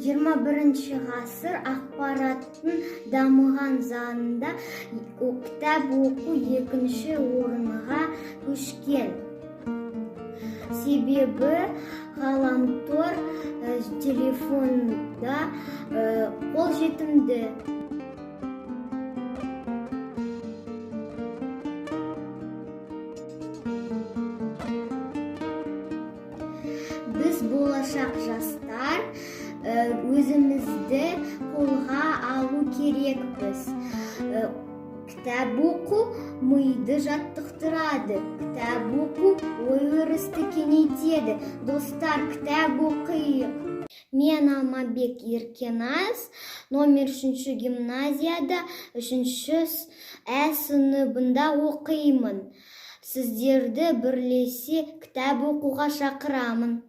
21-ғасыр ақпараттың дамыған заманында кітап оқу екінші орынға көшкен. Себебі ғаламтор, телефонда қолжетімді. Біз, болашақ жастар, өзімізді қолға алу керекпіз. Кітап оқу миды жаттықтырады, кітап оқу ой-өрісті кеңейтеді. Достар, кітап оқиық. Мен Алмабек Еркеназ, номер 3 гимназияда 3 ә сыныбында оқимын. Сіздерді бірлесе кітап оқуға шақырамын.